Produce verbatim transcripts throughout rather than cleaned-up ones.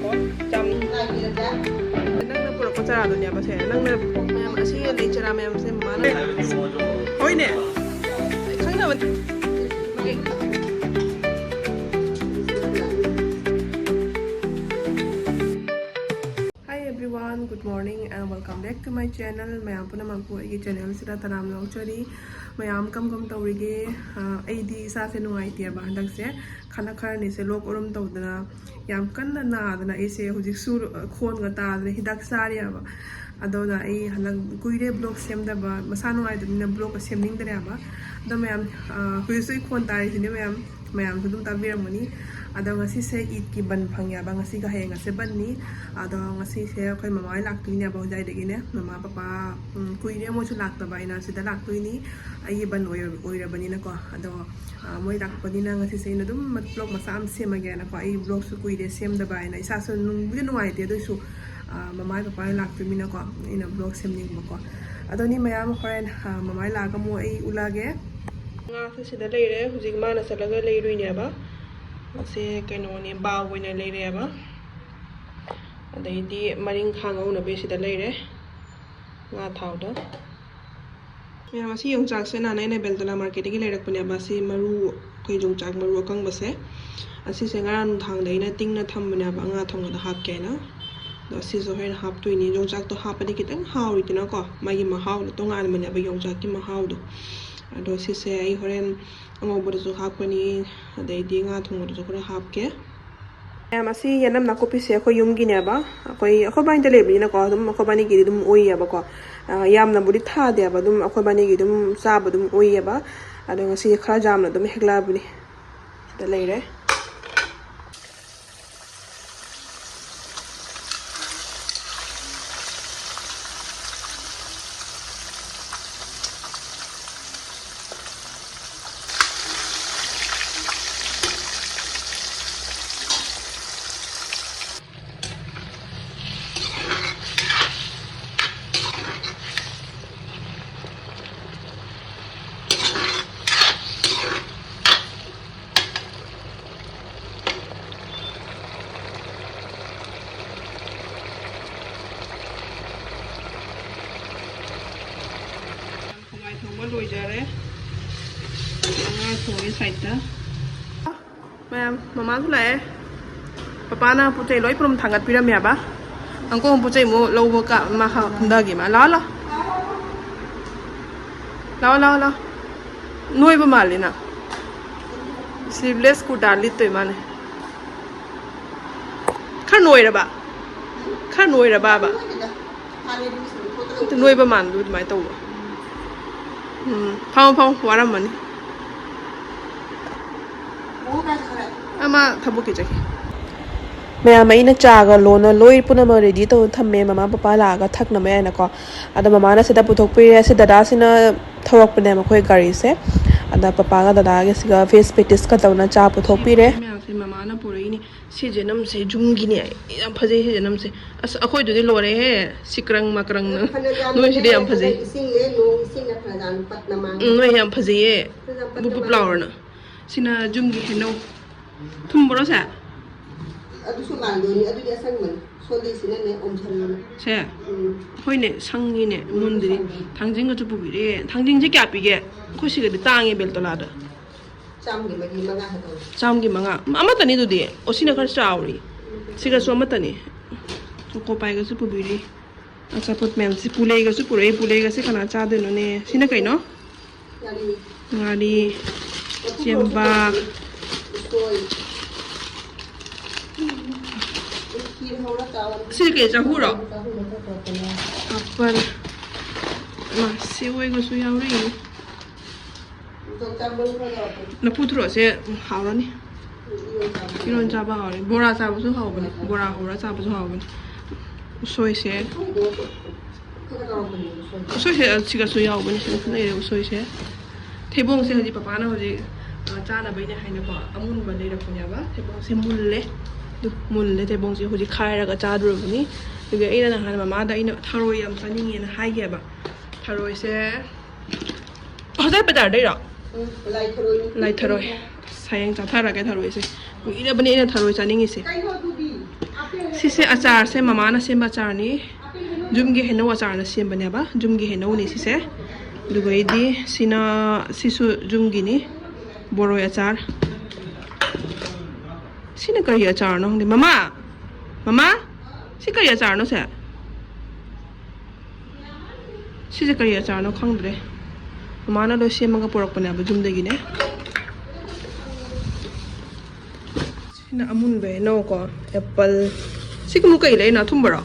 ꯀꯣ, ꯆꯝ-, ꯅꯪꯅ ꯄꯨꯔꯛꯄ ꯆꯥꯔꯥꯗꯨꯅꯦꯕ ꯁꯦ꯫ ꯅꯪꯅ ꯃꯌꯥꯝ ꯑꯁꯤ ꯂꯩ ꯆꯥꯔꯥ ꯃꯌꯥꯝꯁꯦ ꯃꯃꯥꯅ꯫ ꯍꯣꯏꯅꯦ꯫ ꯑꯩ ꯈꯪꯅꯕꯅꯤ꯫ Hi everyone, good morning and welcome back to my channel. ꯃꯌꯥꯝ ꯄꯨꯝꯅꯃꯛꯄꯨ ꯑꯩꯒꯤ channel ꯁꯤꯗ ꯇꯔꯥꯝꯅ ꯑꯣꯛꯆꯔꯤ꯫ ꯃꯌꯥꯝ ꯀꯝ ꯀꯝ ꯇꯧꯔꯤꯒꯦ? ꯑ, ꯑꯩꯗꯤ ꯏꯁꯥꯁꯦ ꯅꯨꯡꯉꯥꯏꯇꯦꯕ ꯍꯟꯗꯛꯁꯦ꯫ ꯈꯅ ꯈꯔꯅꯤꯁꯦ ꯂꯣꯛ ꯑꯣꯔꯝ ꯇꯧꯗꯅ ꯌꯥꯝ ꯀꯟꯅ ꯅꯥꯗꯅ ꯑꯩꯁꯦ ꯍꯧꯖꯤꯛꯁꯨ ꯈꯣꯟꯒ ꯇꯥꯗꯅ ꯍꯤꯗꯥꯛ ꯆꯥꯔꯤꯑꯕ꯫ ꯑꯗꯨꯅ ꯑꯩ ꯍꯟꯗꯛ ꯀꯨꯏꯔꯦ vlog ꯁꯦꯝꯗꯕ, ꯃꯁꯥ ꯅꯨꯡꯉꯥꯏꯇꯕꯅꯤꯅ vlogꯀ ꯁꯦꯝꯅꯤꯡꯗ꯭ꯔꯦꯕ꯫ ꯑꯗꯣ ꯃꯌꯥꯝ, ꯑ, ꯍꯧꯖꯤꯛꯁꯨ ꯑꯩ ꯈꯣꯟ ꯇꯥꯔꯤꯁꯤꯅꯦ ꯃꯌꯥꯝ, ꯃꯌꯥꯝꯁꯨ ꯑꯗꯨꯝ ꯇꯥꯕꯤꯔꯝꯒꯅꯤ꯫ ꯑꯗꯣ ꯉꯁꯤꯁꯦ ꯏꯗꯀꯤ ꯕꯟ ꯐꯪꯉꯦꯕ, ꯉꯁꯤꯒ ꯍꯌꯦꯡꯒꯁꯦ ꯕꯟꯅꯤ꯫ ꯑꯗꯣ ꯉꯁꯤꯁꯦ ꯑꯩꯈꯣꯏ ꯃꯃꯥ ꯍꯣꯏ ꯂꯥꯛꯇꯣꯏꯅꯦꯕ ꯍꯣꯖꯥꯏꯗꯒꯤꯅꯦ, ꯃꯃꯥ ꯄꯄꯥ, ꯎꯝ, ꯀꯨꯏꯔꯦ ꯃꯣꯏꯁꯨ ꯂꯥꯛꯇꯕ, ꯑꯩꯅ ꯁꯤꯗ ꯂꯥꯛꯇꯣꯏꯅꯤ꯫ ꯑꯩꯒꯤ ꯕꯟ ꯑꯣꯏꯔ-, ꯑꯣꯏꯔꯕꯅꯤꯅꯀꯣ꯫ ꯑꯗꯣ, ꯑ, ꯃꯣꯏ ꯂꯥꯛꯄꯅꯤꯅ ꯉꯁꯤꯁꯦ ꯑꯩꯅ ꯑꯗꯨꯝ vlog ꯃꯆꯥ ꯑꯃ ꯁꯦꯝꯃꯒꯦꯅꯀꯣ꯫ ꯑꯩ vlogꯁꯨ ꯀꯨꯏꯔꯦ ꯁꯦꯝꯗꯕ ꯍꯥꯏꯅ, ꯏꯁꯥꯁꯨ ꯅꯨꯡꯕꯨꯗꯤ ꯅꯨꯡꯉꯥꯏꯇꯦ, ꯑꯗꯨꯏꯁꯨ, ꯑ, ꯃꯃꯥ ꯄꯄꯥ ꯂꯥꯛꯇꯣꯏꯅꯤꯅꯀꯣ, ꯑꯩꯅ vlog ꯁꯦꯝꯅꯤꯡꯕꯀꯣ꯫ ꯑꯗꯣꯅꯤ ꯃꯌꯥꯝ, ꯍꯣꯔꯦꯟ, ꯑ, ꯃꯃꯥ ꯂꯥꯛꯑꯒ ꯑꯃꯨꯛ ꯑꯩ ꯎꯠꯂꯛꯑꯒꯦ꯫ ꯉꯥꯁꯦ ꯁꯤꯗ ꯂꯩꯔꯦ꯫ ꯍꯧꯖꯤꯛ ꯃꯥꯅ ꯆꯠꯂꯒ ꯂꯩꯔꯨꯏꯅꯦꯕ꯫ ꯃꯁꯦ ꯀꯩꯅꯣꯅꯦ, ꯕꯥꯎ ꯑꯣꯏꯅ ꯂꯩꯔꯦꯕ꯫ ꯑꯗꯩꯗꯤ ꯃꯔꯤꯡꯈꯥ ꯉꯧꯅꯕꯤ ꯁꯤꯗ ꯂꯩꯔꯦ꯫ ꯉꯥ ꯊꯥꯎꯗꯣ꯫ ꯃꯌꯥꯝ, ꯑꯁꯤ ꯌꯣꯡꯆꯥꯛꯁꯦ ꯅꯍꯥꯟ ꯑꯩꯅ ꯕꯦꯜꯇꯣꯂꯥ marketꯇꯒꯤ ꯂꯩꯔꯛꯄꯅꯦꯕ꯫ ꯑꯁꯤ ꯃꯔꯨ, ꯑꯩꯈꯣꯏ ꯌꯣꯡꯆꯥꯛ ꯃꯔꯨ ꯑꯀꯪꯕꯁꯦ꯫ ꯑꯁꯤꯁꯦ ꯉꯔꯥꯡ ꯅꯨꯡꯗꯥꯡꯗ ꯑꯩꯅ ꯇꯤꯡꯅ ꯊꯝꯕꯅꯦꯕ, ꯉꯥ ꯊꯣꯡꯕꯗ ꯍꯥꯞꯀꯦꯅ꯫ ꯑꯗꯣ ꯑꯁꯤꯁꯨ ꯍꯣꯔꯦꯟ ꯍꯥꯞꯇꯣꯏꯅꯤ꯫ ꯌꯣꯡꯆꯥꯛꯇꯣ ꯍꯥꯞꯄꯗꯤ ꯈꯤꯇꯪ ꯍꯥꯎꯔꯤꯗꯅꯀꯣ, ꯃꯥꯒꯤ ꯃꯍꯥꯎꯗꯣ ꯇꯣꯉꯥꯟꯕꯅꯦꯕ ꯌꯣꯡꯆꯥꯛꯀꯤ ꯃꯍꯥꯎꯗꯣ꯫ ꯑꯗꯣ ꯁꯤꯁꯦ ꯑꯩ ꯍꯣꯔꯦꯟ ꯑꯉꯧꯕꯗꯁꯨ ꯍꯥꯞꯀꯅꯤ, ꯑꯗꯩꯗꯤ ꯉꯥ ꯊꯣꯡꯕꯗꯁꯨ ꯈꯔ ꯍꯥꯞꯀꯦ꯫ ꯃꯌꯥꯝ, ꯑꯁꯤ ꯌꯦꯅꯝ ꯅꯥꯀꯨꯞꯄꯤꯁꯦ ꯑꯩꯈꯣꯏ ꯌꯨꯝꯒꯤꯅꯦꯕ꯫ ꯑꯩꯈꯣꯏ, ꯑꯩꯈꯣꯏ ꯕꯥꯅꯤꯗ ꯂꯩꯕꯅꯤꯅꯀꯣ, ꯑꯗꯨꯝ ꯑꯩꯈꯣꯏ ꯕꯥꯅꯤꯒꯤꯗꯤ ꯑꯗꯨꯝ ꯑꯣꯏꯌꯦꯕꯀꯣ꯫ ꯑ, ꯌꯥꯝꯅꯕꯨꯗꯤ ꯊꯥꯗꯦꯕ, ꯑꯗꯨꯝ ꯑꯩꯈꯣꯏ ꯕꯥꯅꯤꯒꯤ ꯑꯗꯨꯝ ꯆꯥꯕ ꯑꯗꯨꯝ ꯑꯣꯏꯌꯦꯕ꯫ ꯑꯗꯣ ꯉꯁꯤ ꯈꯔ ꯌꯥꯝꯅ ꯑꯗꯨꯝ ꯍꯦꯛꯂꯛꯑꯕꯅꯤ꯫ ꯁꯤꯗ ꯂꯩꯔꯦ꯫ ꯂꯣꯏꯖꯔꯦ꯫ ꯉꯥ ꯊꯣꯡꯉꯤ ꯁꯥꯏꯠꯇ꯫ ꯃꯌꯥꯝ, ꯃꯃꯥꯁꯨ ꯂꯥꯛꯑꯦ꯫ ꯄꯄꯥꯅ ꯄꯣꯠ ꯆꯩ ꯂꯣꯏ ꯄꯨꯔꯝ ꯊꯥꯡꯒꯠꯄꯤꯔꯝꯃꯦꯕ꯫ ꯑꯪꯀꯣꯝ ꯄꯣꯠ ꯆꯩ ꯑꯃꯨꯛ ꯂꯧꯕ ꯀ-, ꯃꯥ ꯍꯥ-, ꯀꯨꯝꯊꯒꯤ ꯃꯥ꯫ ꯂꯥꯛꯑꯣ, ꯂꯥꯛꯑꯣ꯫ ꯂꯥꯛꯑꯣ, ꯂꯥꯛꯑꯣ, ꯂꯥꯛꯑꯣ꯫ ꯅꯣꯏꯕ ꯃꯥꯜꯂꯤ ꯅꯪ꯫ Sleeveless ꯀꯨꯔꯇꯥ ꯂꯤꯠꯇꯣꯏ ꯃꯥꯅꯦ꯫ ꯈꯔ ꯅꯣꯏꯔꯕ? ꯈꯔ ꯅꯣꯏꯔꯕꯕ? ꯅꯣꯏꯕꯗ ꯍꯥꯟꯅꯩꯗꯨ ꯁꯨꯝ ꯊꯣꯛꯇ꯭ꯔꯕ꯫ ꯅꯣꯏꯕ ꯃꯥꯟꯕꯗꯣ ꯑꯗꯨꯃꯥꯏꯅ ꯇꯧꯕ꯫ ꯎꯝ, ꯐꯝꯃꯣ, ꯐꯝꯃꯣ, ꯋꯥꯔꯝꯃꯅꯤ꯫ ꯕꯣꯕꯣ ꯀꯥꯏ ꯆꯠꯈ꯭ꯔꯦ? ꯑꯃ ꯊꯕꯛꯀꯤ ꯆꯠꯈꯤ꯫ ꯃꯌꯥꯝ, ꯑꯩꯅ ꯆꯥꯒ ꯂꯣꯟꯅ ꯂꯣꯏ ꯄꯨꯝꯅꯃꯛ ꯔꯦꯗꯤ ꯇꯧꯔ ꯊꯝꯃꯦ, ꯃꯃꯥ ꯄꯄꯥ ꯂꯥꯛꯑꯒ ꯊꯛꯅꯕ ꯍꯥꯏꯅꯀꯣ꯫ ꯑꯗꯣ ꯃꯃꯥꯅ ꯁꯤꯗ ꯄꯨꯊꯣꯛꯄꯤꯔꯦ꯫ ꯑꯁꯤ ꯗꯗꯥꯁꯤꯅ ꯊꯧꯔꯛꯄꯅꯦ ꯃꯈꯣꯏ ꯒꯥꯔꯤꯁꯦ꯫ ꯑꯗ ꯄꯄꯥꯒ ꯗꯗꯥꯒ ꯁꯤꯒ ꯐꯦꯁ ꯄꯦꯇꯤꯁꯀ ꯇꯧꯅ ꯆꯥ ꯄꯨꯊꯣꯛꯄꯤꯔꯦ꯫ ꯃꯌꯥꯝꯁꯦ ꯃꯃꯥꯅ ꯄꯨꯔꯛꯏꯅꯦ꯫ ꯁꯤ ꯖꯦꯅꯝꯁꯦ ꯖꯨꯝꯒꯤꯅꯦ꯫ ꯌꯥꯝ ꯐꯖꯩ ꯁꯤ ꯖꯦꯅꯝꯁꯦ꯫ ꯑꯁ, ꯑꯩꯈꯣꯏꯗꯨꯗꯤ ꯂꯣꯏꯔꯦꯍꯦ꯫ ꯁꯤꯀ꯭ꯔꯪ ꯃꯀ꯭ꯔꯪꯅ꯫ ꯐꯅ ꯌꯥꯝ ꯅꯣꯏꯁꯤꯗꯤ ꯌꯥꯝ ꯐꯖꯩ꯫ ꯏꯁꯤꯡꯅꯦ, ꯅꯣꯡ ꯏꯁꯤꯡꯅ ꯐꯅ ꯌꯥꯝ ꯄꯠꯅ ꯃꯥꯡꯉꯦ꯫ ꯎꯝ, ꯅꯣꯏ ꯌꯥꯝ ꯐꯖꯩꯌꯦ꯫ ꯐꯅ ꯌꯥꯝ ꯄꯠꯅ ꯕꯨꯞ ꯕꯨꯞ ꯃꯥꯡꯉꯦ꯫ ꯂꯥꯎꯔꯅ꯫ ꯁꯤꯅ ꯖꯨꯝꯒꯤ ꯍꯩꯅꯧ꯫ ꯊꯨꯝꯕ꯭ꯔꯣ ꯁꯦ? ꯑꯗꯨꯁꯨ ꯃꯥꯟꯗꯣꯏꯅꯤ꯫ ꯑꯗꯨꯗꯤ ꯑꯁꯪꯕꯅꯤ꯫ ꯁꯣꯜꯂꯤꯁꯤꯅꯅꯦ ꯑꯣꯝꯁꯟꯕꯅꯤ꯫ ꯁꯦ? ꯎꯝ꯫ ꯍꯣꯏꯅꯦ, ꯁꯪꯉꯤꯅꯦ, ꯎꯝ, ꯃꯨꯟꯗ꯭ꯔꯤ꯫ ꯁꯪꯉꯤ꯫ ꯊꯥꯡꯖꯤꯡꯒꯁꯨ ꯄꯨꯕꯤꯔꯦ꯫ ꯊꯥꯡꯖꯤꯡꯁꯦ ꯀꯌꯥ ꯄꯤꯒꯦ? ꯑꯩꯈꯣꯏ ꯁꯤꯒꯗꯤ ꯇꯥꯡꯉꯦ ꯕꯦꯜꯇꯣꯂꯥꯗ꯫ ꯆꯥꯝꯒꯤ ꯃꯔꯤ ꯃꯉꯥ ꯈꯛꯇꯪ꯫ ꯆꯥꯝꯒꯤ ꯃꯉꯥ꯫ ꯑꯃꯠꯇꯅꯤ ꯑꯗꯨꯗꯤ꯫ ꯑꯣ, ꯁꯤꯅ ꯈꯔ ꯆꯥꯎꯔꯤ꯫ ꯁꯤꯒꯁꯨ ꯑꯃꯠꯇꯅꯤ꯫ ꯆꯣꯀꯣ ꯄꯥꯏꯒꯁꯨ ꯄꯨꯕꯤꯔꯤ꯫ ꯑꯆꯥꯄꯣꯠ ꯃꯌꯥꯝꯁꯤ ꯄꯨꯂꯩꯒꯁꯨ ꯄꯨꯔꯛꯏ꯫ ꯄꯨꯂꯩꯒꯁꯦ ꯀꯅꯥ ꯆꯥꯗꯣꯏꯅꯣꯅꯦ? ꯁꯤꯅ ꯀꯩꯅꯣ? ꯉꯥꯔꯤ꯫ ꯉꯥꯔꯤ, ꯂꯐꯨ ꯆꯦꯡꯕ꯫ ꯎꯁꯣꯏ꯫ ꯈꯤꯔ ꯍꯧꯔ ꯆꯥꯎ꯫ ꯁꯤꯅ ꯀꯩ, ꯆꯥꯍꯨꯔꯣ? ꯆꯥꯍꯨꯝ ꯅꯠꯇ꯭ꯔ ꯇꯧꯔꯛꯄꯅꯦ꯫ ꯄꯥꯄꯔ꯫ ꯃꯥ, ꯁꯦꯋꯩꯒꯁꯨ ꯌꯥꯎꯔꯛꯏ꯫ ꯂꯐꯨ ꯊꯔꯣꯁꯦ ꯍꯥꯎꯔꯅꯤ꯫ ꯏꯔꯣꯟ ꯆꯥꯕ ꯍꯥꯎꯔꯅꯤ꯫ ꯕꯣꯔꯥ ꯆꯥꯕꯁꯨ ꯍꯥꯎꯕꯅꯤ꯫ ꯕꯣꯔꯥ ꯍꯧꯔ ꯆꯥꯕꯁꯨ ꯍꯥꯎꯕꯅꯤ꯫ ꯎꯁꯣꯏꯁꯦ꯫ ꯎꯁꯣꯏꯁꯦ ꯑꯁꯤꯒꯁꯨ ꯌꯥꯎꯕꯅꯤ꯫ ꯁꯤꯗꯁꯨ ꯂꯩꯔꯦ ꯎꯁꯣꯏꯁꯦ꯫ ꯊꯩꯕꯣꯡꯁꯦ ꯍꯧꯖꯤꯛ ꯄꯄꯥꯅ ꯍꯧꯖꯤꯛ, ꯑ, ꯆꯥꯅꯕꯩꯅꯦ ꯍꯥꯏꯅꯀꯣ ꯑꯃꯨꯟꯕ ꯂꯩꯔꯛꯄꯅꯦꯕ꯫ ꯊꯩꯕꯣꯡꯁꯦ ꯃꯨꯜꯂꯦ꯫ ꯑꯗꯨ ꯃꯨꯜꯂꯦ꯫ ꯊꯩꯕꯣꯡꯁꯦ ꯍꯧꯖꯤꯛ ꯈꯥꯏꯔꯒ ꯆꯥꯗꯣꯔꯕꯅꯤ꯫ ꯑꯗꯨꯒ ꯑꯩꯅ ꯅꯍꯥꯟ ꯃꯃꯥꯗ ꯑꯩꯅ ꯊꯔꯣꯏ ꯌꯥꯝ ꯆꯥꯅꯤꯡꯉꯦꯅ ꯍꯥꯏꯒꯦꯕ꯫ ꯊꯔꯣꯏꯁꯦ ꯍꯣꯖꯥꯏ ꯕꯖꯥꯔꯗꯩꯔꯣ? ꯎꯝ, ꯂꯥꯏ ꯊꯔꯣꯏꯅꯤ꯫ ꯂꯥꯏ ꯊꯔꯣꯏ꯫ ꯑꯁ, ꯍꯌꯦꯡ ꯆꯥꯊꯔꯒꯦ ꯊꯔꯣꯏꯁꯦ꯫ ꯀꯨꯏꯔꯕꯅꯦ ꯑꯩꯅ ꯊꯔꯣꯏ ꯆꯥꯅꯤꯡꯉꯤꯁꯦ꯫ ꯀꯩꯅꯣ ꯑꯗꯨꯗꯤ? ꯑꯄꯦꯜ ꯁꯤꯁꯦ ꯑꯆꯥꯔꯁꯦ ꯃꯃꯥꯅ ꯁꯦꯝꯕ ꯑꯆꯥꯔꯅꯤ꯫ ꯌꯨꯝꯒꯤ ꯍꯩꯅꯧ ꯑꯆꯥꯔꯅ ꯁꯦꯝꯕꯅꯦꯕ꯫ ꯌꯨꯝꯒꯤ ꯍꯩꯅꯧꯅꯤ ꯁꯤꯁꯦ꯫ ꯑꯗꯨꯒ ꯑꯩꯗꯤ ꯁꯤꯅ, ꯁꯤꯁꯨ ꯌꯨꯝꯒꯤꯅꯤ, ꯕꯣꯔꯣꯏ ꯑꯆꯥꯔ꯫ ꯁꯤꯅ ꯀꯔꯤ ꯑꯆꯥꯔꯅꯣ ꯈꯪꯗꯦ꯫ ꯃꯃꯥ, ꯃꯃꯥ, ꯁꯤ ꯀꯔꯤ ꯑꯆꯥꯔꯅꯣ ꯁꯦ? ꯁꯤꯁꯦ ꯀꯔꯤ ꯑꯆꯥꯔꯅꯣ ꯈꯪꯗ꯭ꯔꯦ꯫ ꯃꯃꯥꯅ ꯂꯣꯏ ꯁꯦꯝꯃꯒ ꯄꯨꯔꯛꯄꯅꯦꯕ ꯌꯨꯝꯗꯒꯤꯅꯦ꯫ ꯁꯤꯅ ꯑꯃꯨꯟꯕ ꯍꯩꯅꯧꯀꯣ, ꯑꯦꯄꯜ꯫ ꯁꯤꯒꯨꯝꯕ ꯀꯩ ꯂꯩꯅꯣ? ꯑꯊꯨꯝꯕꯔꯣ?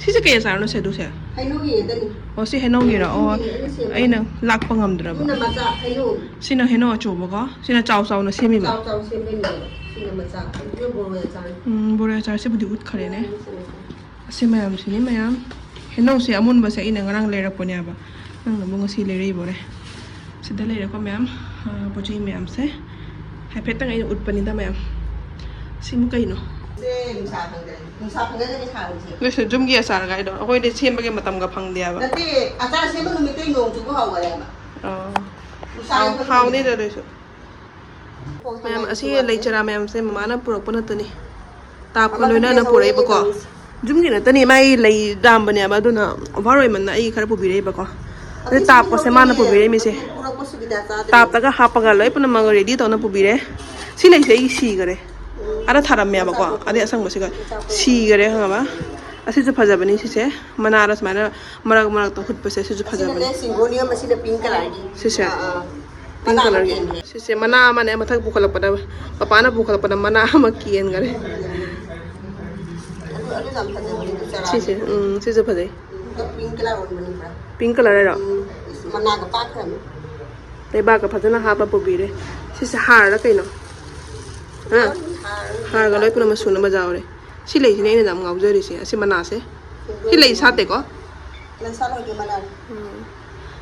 ꯁꯤꯁꯦ ꯀꯩ ꯑꯆꯥꯔꯅꯣ ꯁꯦ, ꯑꯗꯨꯁꯦ? ꯍꯩꯅꯧꯒꯤ ꯉꯥꯛꯇꯅꯤ꯫ ꯑꯣ, ꯁꯤ ꯍꯩꯅꯧꯒꯤꯔꯣ? ꯑꯣ, ꯍꯩꯅꯧꯒꯤ ꯑꯩꯅ ꯁꯦꯝꯕ꯫ ꯑꯩꯅ ꯂꯥꯛꯄ ꯉꯝꯗ꯭ꯔꯕ꯫ ꯑꯗꯨꯅ ꯃꯆꯥ ꯍꯩꯅꯧ꯫ ꯁꯤꯅ ꯍꯩꯅꯧ ꯑꯆꯧꯕꯀꯣ, ꯁꯤꯅ ꯆꯥꯎ ꯆꯥꯎꯅ ꯁꯦꯝꯃꯤꯕ꯫ ꯆꯥꯎ ꯆꯥꯎ ꯁꯦꯝꯕꯩꯅꯦꯕ꯫ ꯁꯤꯅ ꯃꯆꯥ꯫ ꯑꯗꯨꯅ ꯕꯣꯔꯣꯏ ꯑꯆꯥꯔꯅꯤ꯫ ꯎꯝ, ꯕꯣꯔꯣꯏ ꯑꯆꯥꯔꯁꯤꯕꯨꯗꯤ ꯎꯠꯈ꯭ꯔꯦꯅꯦ꯫ ꯁꯤꯅ ꯃꯆꯥ꯫ ꯑꯁꯤ ꯃꯌꯥꯝꯁꯤꯅꯤ ꯃꯌꯥꯝ꯫ ꯍꯩꯅꯧꯁꯦ ꯑꯃꯨꯟꯕꯁꯦ ꯑꯩꯅ ꯉꯔꯥꯡ ꯂꯩꯔꯛꯄꯅꯦꯕ꯫ ꯅꯪꯅ ꯑꯃꯨꯛ ꯉꯁꯤ ꯂꯩꯔꯛꯏꯕꯣꯅꯦ꯫ ꯁꯤꯗ ꯂꯩꯔꯦꯀꯣ ꯃꯌꯥꯝ, ꯑ, ꯄꯣꯠ ꯆꯩ ꯃꯌꯥꯝꯁꯦ꯫ ꯍꯥꯏꯐꯦꯠꯇꯪ ꯑꯩꯅ ꯎꯠꯄꯅꯤꯗ ꯃꯌꯥꯝ꯫ ꯁꯤꯃꯨꯛ ꯀꯩꯅꯣ? ꯁꯦ ꯅꯨꯡꯁꯥ ꯐꯪꯗ꯭ꯔꯦ꯫ ꯅꯨꯡꯁꯥ ꯐꯪꯗ꯭ꯔꯒꯗꯤ ꯁꯥꯔꯣꯏꯁꯦ꯫ ꯅꯣꯏꯁꯨ ꯌꯨꯝꯒꯤ ꯑꯆꯥꯔ ꯀꯥꯏꯗꯣ ꯑꯩꯈꯣꯏꯗꯤ ꯁꯦꯝꯕꯒꯤ ꯃꯇꯝꯒ ꯐꯪꯗꯦꯕ꯫ ꯅꯠꯇꯦ, ꯑꯆꯥꯔ ꯁꯦꯝꯕ ꯅꯨꯃꯤꯠꯇꯩ ꯅꯣꯡ ꯆꯨꯕ ꯍꯧꯈꯔꯦꯕ꯫ ꯑꯥ꯫ ꯅꯨꯡꯁꯥ ꯍꯥꯎ-, ꯌꯩꯕ ꯍꯥꯎꯅꯤꯗ ꯅꯨꯃꯤꯠꯇꯩ꯫ ꯑꯗꯨꯏꯁꯨ꯫ ꯃꯌꯥꯝ, ꯑꯁꯤ ꯂꯩ ꯆꯔꯥ ꯃꯌꯥꯝꯁꯦ ꯃꯃꯥꯅ ꯄꯨꯔꯛꯄ ꯅꯠꯇꯅꯤ, ꯇꯥꯞꯀ ꯂꯣꯏꯅꯅ ꯄꯨꯔꯛꯏꯕꯀꯣ꯫ ꯌꯨꯝꯒꯤ ꯅꯠꯇꯅꯤ, ꯃꯥꯏ ꯂꯩ ꯌꯥꯝꯕꯅꯦꯕ, ꯑꯗꯨꯅ ꯑꯣꯚꯔ ꯑꯣꯏꯃꯟꯅ ꯑꯩ ꯈꯔ ꯄꯨꯕꯤꯔꯛꯏꯕꯀꯣ꯫ ꯑꯗꯩ ꯇꯥꯞꯀꯁꯦ ꯃꯥꯅ ꯄꯨꯕꯤꯔꯛꯏꯃꯤꯁꯦ꯫ ꯇꯥꯞꯇꯒ ꯍꯥꯞꯄꯒ ꯂꯣꯏ ꯄꯨꯝꯅꯃꯛ ꯔꯦꯗꯤ ꯇꯧꯅ ꯄꯨꯕꯤꯔꯦ꯫ ꯁꯤ ꯂꯩꯁꯦ ꯑꯩ ꯁꯤꯈꯔꯦ꯫ ꯑꯥꯗ ꯊꯥꯔꯝꯃꯦꯕꯀꯣ, ꯑꯗꯩ ꯑꯁꯪꯕꯁꯤꯒ ꯁꯤꯈꯔꯦ, ꯈꯪꯉꯕ? ꯑꯁꯤꯁꯨ ꯐꯖꯕꯅꯤ ꯁꯤꯁꯦ, ꯃꯅꯥꯗ ꯁꯨꯃꯥꯏꯅ ꯃꯔꯛ ꯃꯔꯛꯇ ꯍꯨꯠꯄꯁꯦ ꯁꯤꯁꯨ ꯐꯖꯕꯅꯤ꯫ ꯑꯁꯤꯅꯅꯦ ꯁꯤꯡꯒꯣꯅꯤꯌꯝ, ꯑꯁꯤꯅ ꯄꯤꯡ ꯀꯂꯔꯒꯤ꯫ ꯁꯤꯁꯦ꯫ ꯑꯥ, ꯑꯥ꯫ ꯄꯤꯡ ꯀꯂꯔꯒꯤ꯫ ꯁꯤꯁꯦ ꯃꯅꯥ ꯑꯃꯅꯦ, ꯃꯊꯛ ꯄꯨꯈꯠꯂꯛꯄꯗ, ꯄꯄꯥꯅ ꯄꯨꯈꯠꯂꯛꯄꯗ ꯃꯅꯥ ꯑꯃ ꯀꯦꯟꯈꯔꯦ꯫ ꯑꯗꯨ, ꯑꯗꯨ ꯌꯥꯝ ꯐꯖꯕꯅꯦ, ꯑꯗꯨ ꯆꯥꯔꯥꯗꯣ꯫ ꯁꯤꯁꯦ, ꯎꯝ, ꯁꯤꯁꯨ ꯐꯖꯩ꯫ ꯎꯝ, ꯄꯤꯡ ꯀꯂꯔ ꯑꯣꯟꯕꯅꯤ ꯄꯨꯔꯥ꯫ ꯄꯤꯡ ꯀꯂꯔ ꯍꯥꯏꯔꯣ? ꯎꯝ, ꯃꯅꯥꯒ ꯄꯥꯛꯈ꯭ꯔꯕꯅꯤ꯫ ꯂꯩꯕꯥꯛꯀ ꯐꯖꯅ ꯍꯥꯞꯄ ꯄꯨꯕꯤꯔꯦ꯫ ꯁꯤꯁꯦ ꯍꯥꯔꯔ ꯀꯩꯅꯣ? ꯍꯥ? ꯍꯥꯔ꯫ ꯍꯥꯔꯒ ꯂꯣꯏ ꯄꯨꯝꯅꯃꯛ ꯁꯨꯅꯕ ꯌꯥꯎꯔꯦ꯫ ꯁꯤ ꯂꯩꯁꯤꯅꯦ ꯑꯩꯅ ꯌꯥꯝ ꯉꯥꯎꯖꯔꯤꯁꯦ, ꯑꯁꯤ ꯃꯅꯥꯁꯦ꯫ ꯁꯤ ꯂꯩ ꯁꯥꯠꯇꯦꯀꯣ? ꯂꯩ ꯁꯥꯠꯂꯣꯏꯗꯣꯏ ꯃꯅꯥꯅꯤ꯫ ꯎꯝ꯫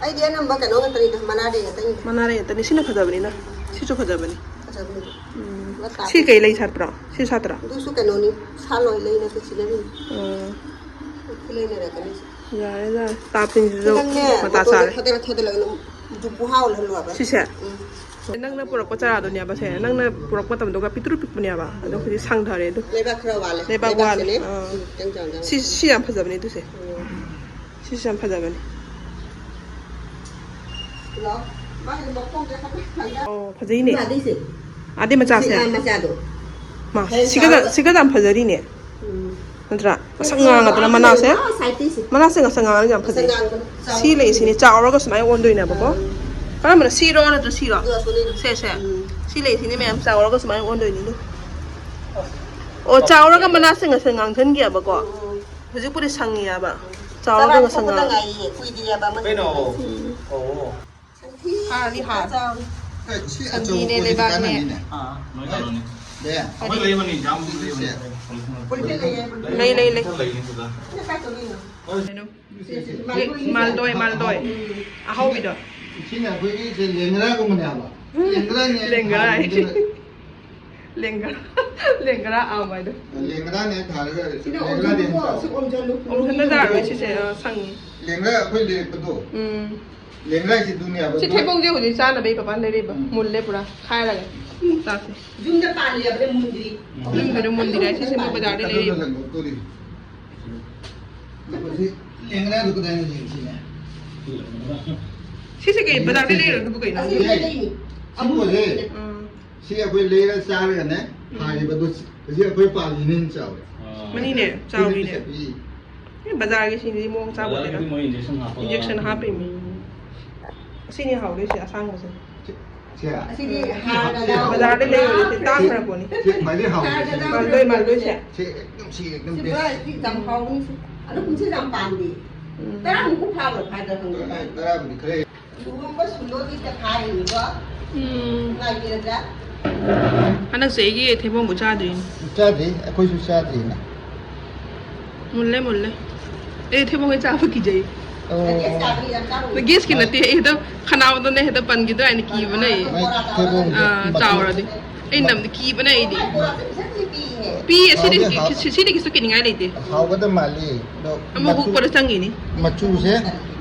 ꯑꯩꯗꯤ ꯑꯅꯝꯕ ꯀꯩꯅꯣ ꯉꯥꯛꯇꯅꯤꯗ, ꯃꯅꯥꯗꯩ ꯉꯥꯛꯇꯅꯤꯗ꯫ ꯃꯅꯥꯗꯩ ꯉꯥꯛꯇꯅꯤ꯫ ꯁꯤꯅ ꯐꯖꯕꯅꯤꯅ꯫ ꯁꯤꯁꯨ ꯐꯖꯕꯅꯤ꯫ ꯐꯖꯕꯅꯤ꯫ ꯎꯝ꯫ ꯁꯤ ꯀꯩ ꯂꯩ ꯁꯥꯠꯄ꯭ꯔꯣ? ꯁꯤ ꯁꯥꯠꯇ꯭ꯔꯣ? ꯑꯗꯨꯁꯨ ꯀꯩꯅꯣꯅꯤ, ꯁꯥꯠꯂꯣꯏ ꯂꯩ ꯅꯠꯇꯦ, ꯁꯤꯗꯅꯤ꯫ ꯎꯝ꯫ ꯁꯤ ꯂꯩꯅꯔꯛꯀꯅꯤ꯫ ꯌꯥꯔꯦ, ꯌꯥꯔꯦ꯫ ꯇꯥꯞꯁꯤꯡꯁꯤꯁꯨ ꯈꯤꯇꯪꯅꯦ, ꯃꯇꯥ ꯃꯇꯣꯟꯗꯣ ꯆꯥꯔꯦ꯫ ꯊꯥꯗꯔ ꯊꯥꯗꯔꯒ ꯑꯗꯨꯝ ꯖꯨꯄꯨ ꯍꯥꯎ ꯂꯩꯍꯜꯂꯣ ꯍꯥꯏꯕ꯫ ꯁꯤꯁꯦ? ꯎꯝ꯫ ꯅꯪꯅ ꯄꯨꯔꯛꯄ ꯆꯥꯔꯥꯗꯨꯅꯦꯕ ꯁꯦ꯫ ꯅꯪꯅ ꯄꯨꯔꯛꯄ ꯃꯇꯝꯗꯨꯒ ꯄꯤꯛꯇ꯭ꯔꯨ ꯄꯤꯛꯄꯅꯦꯕ꯫ ꯑꯗꯣ ꯍꯧꯖꯤꯛ ꯁꯪꯊꯔꯦ ꯑꯗꯣ꯫ ꯂꯩꯕꯥꯛ ꯈꯔ ꯋꯥꯠꯂꯦ꯫ ꯂꯩꯕꯥꯛ ꯋꯥꯠꯂꯦ꯫ ꯂꯩꯕꯥꯛꯁꯤꯅꯦ꯫ ꯑꯥ꯫ ꯎꯝ, ꯈꯤꯇꯪ ꯆꯥꯎꯅ ꯆꯥꯎꯅ꯫ ꯁꯤ, ꯁꯤ ꯌꯥꯝ ꯐꯖꯕꯅꯦ ꯑꯗꯨꯁꯦ꯫ ꯎꯝ꯫ ꯁꯤꯁꯨ ꯌꯥꯝ ꯐꯖꯕꯅꯦ꯫ ꯑꯣ, ꯐꯖꯩꯅꯦ꯫ ꯑꯗꯩ ꯃꯆꯥꯁꯦ꯫ ꯃꯥ, ꯁꯤꯒ ꯁꯤꯒ ꯌꯥꯝ ꯐꯖꯔꯤꯅꯦ꯫ ꯅꯠꯇ꯭ꯔꯥ? ꯉꯁꯪ ꯉꯥꯡꯉꯗꯅ ꯃꯅꯥꯁꯦ꯫ ꯃꯅꯥꯁꯦ ꯉꯁꯪ ꯉꯥꯡꯉꯗꯤ ꯌꯥꯝ ꯐꯖꯩ꯫ ꯁꯤ ꯂꯩꯁꯤꯅꯦ ꯆꯥꯎꯔꯒ ꯁꯨꯃꯥꯏꯅ ꯑꯣꯟꯗꯣꯏꯅꯦꯕꯀꯣ꯫ ꯀꯔꯝꯕꯅꯣ? ꯁꯤꯔꯣ ꯅꯠꯇ꯭ꯔ ꯁꯤꯔꯣ? ꯁꯦ, ꯁꯦ꯫ ꯁꯤ ꯂꯩꯁꯤꯅꯦ ꯃꯌꯥꯝ ꯆꯥꯎꯔꯒ ꯁꯨꯃꯥꯏꯅ ꯑꯣꯟꯗꯣꯏꯅꯤꯅꯦ꯫ ꯑꯣ, ꯆꯥꯎꯔꯒ ꯃꯅꯥꯁꯦ ꯉꯁꯪ ꯉꯥꯡꯁꯤꯟꯒꯤꯑꯕꯀꯣ꯫ ꯍꯧꯖꯤꯛꯄꯨꯗꯤ ꯁꯪꯉꯤꯑꯕ꯫ ꯆꯥꯎꯔꯒ ꯉꯁꯪ ꯉꯥꯡ-꯫ ꯀꯩꯅꯣ? ꯑꯣ꯫ ꯍꯥꯔꯗꯤ ꯍꯥꯔ꯫ ꯁꯤ ꯁꯟꯊꯤꯅꯦ, ꯑꯆꯧꯕꯗꯤ ꯂꯩꯕꯥꯛꯅꯦ꯫ ꯀꯥꯟꯅꯅꯤꯅꯦ꯫ ꯑꯥ, ꯂꯣꯏ ꯀꯩꯅꯣꯅꯤ꯫ ꯀꯔꯤ? ꯑꯩꯈꯣꯏ ꯂꯩꯕꯅꯤ, ꯌꯥꯝ ꯂꯩꯕꯅꯤ꯫ ꯂꯩ, ꯂꯩ, ꯂꯩ꯫ ꯈꯔ ꯂꯩꯅꯤ ꯁꯤꯗ꯫ ꯀꯩꯅꯣ? ꯃꯥꯜꯗꯣꯏ, ꯃꯥꯜꯗꯣꯏ꯫ ꯑꯍꯥꯎꯕꯤꯗꯣ꯫ ꯁꯤꯅ ꯑꯩꯈꯣꯏꯒꯤ ꯁꯦ ꯂꯦꯡꯒ꯭ꯔꯥꯒꯨꯝꯕꯅꯦ ꯍꯥꯏꯕ꯫ ꯂꯦꯡꯒ꯭ꯔꯥꯅꯦ ꯂꯦꯡꯒ꯭ꯔꯥ꯫ ꯊꯥꯔꯤꯗꯨꯅ꯫ ꯂꯦꯡꯒ꯭ꯔꯥ, ꯂꯦꯡꯒ꯭ꯔꯥ ꯑꯥꯝ ꯍꯥꯏꯗꯣ꯫ ꯂꯦꯡꯒ꯭ꯔꯥꯅꯦ ꯊꯥꯔꯒ ꯁꯤꯗ ꯂꯦꯡꯒ꯭ꯔꯥꯗꯤ ꯑꯣꯝꯁꯤꯜꯂꯨꯀꯣ, ꯑꯗꯨꯝ ꯆꯥꯎ-꯫ ꯁꯤ ꯑꯣꯝꯁꯤꯜꯂꯨ꯫ ꯑꯣꯝꯁꯤꯟꯕ ꯇꯥꯔꯣꯏ ꯁꯤꯁꯦ, ꯑ, ꯁꯪꯉꯤ꯫ ꯂꯦꯡꯒ꯭ꯔꯥ ꯑꯩꯈꯣꯏ ꯂꯩꯔꯛꯄꯗꯣ꯫ ꯎꯝ꯫ ꯂꯦꯡꯒ꯭ꯔꯥꯁꯤ ꯑꯗꯨꯅꯦꯕ꯫ ꯁꯤ ꯊꯩꯕꯣꯡꯁꯦ ꯍꯧꯖꯤꯛ ꯆꯥꯅꯕꯩ ꯄꯄꯥ ꯂꯩꯔꯛꯏꯕ꯫ ꯎꯝ꯫ ꯃꯨꯜꯂꯦ ꯄꯨꯔꯥ꯫ ꯈꯥꯏꯔꯒꯦ꯫ ꯆꯥꯁꯦ꯫ ꯌꯨꯝꯗ ꯄꯥꯜꯂꯤꯕꯅꯦ, ꯃꯨꯟꯗ꯭ꯔꯤ꯫ ꯎꯝ꯫ ꯌꯨꯝꯗ ꯃꯨꯟꯗ꯭ꯔꯤ ꯍꯥꯏ, ꯁꯤꯁꯦ ꯃꯣꯏ ꯕꯖꯥꯔꯗꯩ ꯂꯩꯔꯛꯏꯕ꯫ ꯑꯗꯨꯅ ꯂꯪꯊꯣꯛꯇꯣꯔꯤ꯫ ꯑꯩꯈꯣꯏꯁꯤ ꯂꯦꯡꯒ꯭ꯔꯥꯗꯨ ꯀꯗꯥꯏꯅꯣ ꯌꯦꯡꯁꯤꯅꯦ꯫ ꯁꯤꯁꯦ ꯀꯩ, ꯕꯖꯥꯔꯗꯩ ꯂꯩꯔꯛꯏꯕ ꯀꯩꯅꯣ? ꯑꯁꯤ ꯂꯩꯔꯛꯏꯅꯤ꯫ ꯁꯤꯕꯨꯁꯦ꯫ ꯎꯝ꯫ ꯁꯤ ꯑꯩꯈꯣꯏ ꯂꯩꯔ ꯆꯥꯔꯒꯅꯦ, ꯎꯝ꯫ ꯊꯥꯔꯤꯕꯗꯨ ꯁꯤ ꯑꯩꯈꯣꯏ ꯄꯥꯜꯂꯤꯅꯦꯅ ꯆꯥꯎꯋꯦ꯫ ꯑꯥ꯫ ꯃꯅꯤꯅꯦ, ꯆꯥꯎꯔꯤꯅꯦ꯫ ꯁꯤꯗꯤ ꯄꯤꯁꯛ ꯄꯤꯛꯏ꯫ ꯑꯦ, ꯕꯖꯥꯔꯒꯤ ꯁꯤꯗꯤ ꯃꯑꯣꯡ ꯆꯥꯕ ꯕꯖꯥꯔꯒꯤꯗꯤ ꯅꯠꯇꯦꯗ꯫ ꯃꯣꯏ injection ꯍꯥꯞꯄꯒ injection ꯍꯥꯞꯄꯤꯃꯤ꯫ ꯑꯁꯤꯅꯤ ꯍꯥꯎꯗꯣꯏꯁꯦ, ꯑꯁꯥꯡꯕꯁꯦ꯫ ꯁꯦ, ꯁꯦ꯫ ꯑꯁꯤꯗꯤ ꯍꯥꯔꯒ ꯌꯥꯎ-꯫ ꯕꯖꯥꯔꯗ ꯂꯩꯔꯨꯔꯤꯁꯦ ꯇꯥꯡꯈ꯭ꯔ ꯄꯣꯠꯅꯤ꯫ ꯁꯤ ꯈ꯭ꯋꯥꯏꯗꯩ ꯍꯥꯎꯕꯁꯦ꯫ ꯍꯥꯔꯒ ꯌꯥꯎ-꯫ ꯃꯥꯜꯗꯣꯏ, ꯃꯥꯜꯗꯣꯏꯁꯦ꯫ ꯁꯤ ꯑꯦꯛꯗꯝ, ꯁꯤ ꯑꯦꯛꯗꯝ ꯁꯤ best꯫ ꯄꯨꯔꯥ ꯌꯥꯝ ꯍꯥꯎꯕꯅꯤ ꯁꯤ꯫ ꯑꯗꯣ ꯀꯨꯝꯁꯤꯁꯦ ꯌꯥꯝ ꯄꯥꯟꯗꯦ꯫ ꯎꯝ꯫ ꯇꯔꯥꯃꯨꯛꯄꯨ ꯐꯥꯕ꯭ꯔꯥ ꯐꯥꯗ꯭ꯔꯥ ꯈꯪꯗꯦ꯫ ꯇꯔꯥ-, ꯇꯔꯥꯕꯨꯗꯤ ꯈꯔ ꯂꯨꯍꯣꯡꯕ ꯁꯨꯡꯗꯣꯏꯒꯤꯗ ꯊꯥꯔꯤꯅꯤꯀꯣ꯫ ꯎꯝ꯫ ꯅꯨꯡꯉꯥꯏꯕꯤꯔꯗ꯭ꯔꯥ? ꯍꯟꯗꯛ ꯆꯍꯤꯒꯤ ꯊꯩꯕꯣꯡꯕꯨ ꯆꯥꯗ꯭ꯔꯤꯅꯦ꯫ ꯆꯥꯗ꯭ꯔꯤ, ꯑꯩꯈꯣꯏꯁꯨ ꯆꯥꯗ꯭ꯔꯤꯅ꯫ ꯃꯨꯜꯂꯦ, ꯃꯨꯜꯂꯦ꯫ ꯑꯦ, ꯊꯩꯕꯣꯡ ꯍꯦꯛ ꯆꯥꯕ ꯀꯤꯖꯩ꯫ ꯑꯣ꯫ ꯒꯦꯁ ꯀꯥꯕꯅꯤ ꯌꯥꯝ ꯆꯥꯔꯨꯅꯨ꯫ ꯒꯦꯁꯀꯤ ꯅꯠꯇꯦ, ꯑꯩ ꯑꯗꯨꯝ ꯈꯅꯥꯎꯗꯅꯦ ꯍꯦꯛꯇ ꯄꯟꯈꯤꯗ꯭ꯔꯥ ꯍꯥꯏꯅ ꯀꯤꯕꯅ ꯑꯩ꯫ ꯃꯥꯏ ꯊꯩꯕꯣꯡꯗꯣ ꯑꯥ, ꯃꯆꯨ ꯆꯥꯎꯔꯗꯤ꯫ ꯑꯩ ꯅꯝꯗꯤ ꯀꯤꯕꯅ ꯑꯩꯗꯤ꯫ ꯄꯤꯌꯦ, ꯁꯤꯗꯤ ꯍꯥꯎꯗꯤ ꯍꯥꯎ-꯫ ꯁꯤ-, ꯁꯤꯗꯤ ꯀꯩꯁꯨ ꯀꯤꯅꯤꯡꯉꯥꯏ ꯂꯩꯇꯦ꯫ ꯍꯥꯎꯒꯗꯕ ꯃꯥꯜꯂꯤ꯫ ꯑꯗꯣ ꯑꯃ ꯃꯆꯨ-, ꯍꯨꯛꯄꯗ ꯆꯪꯉꯤꯅꯤ꯫ ꯃꯆꯨꯁꯦ,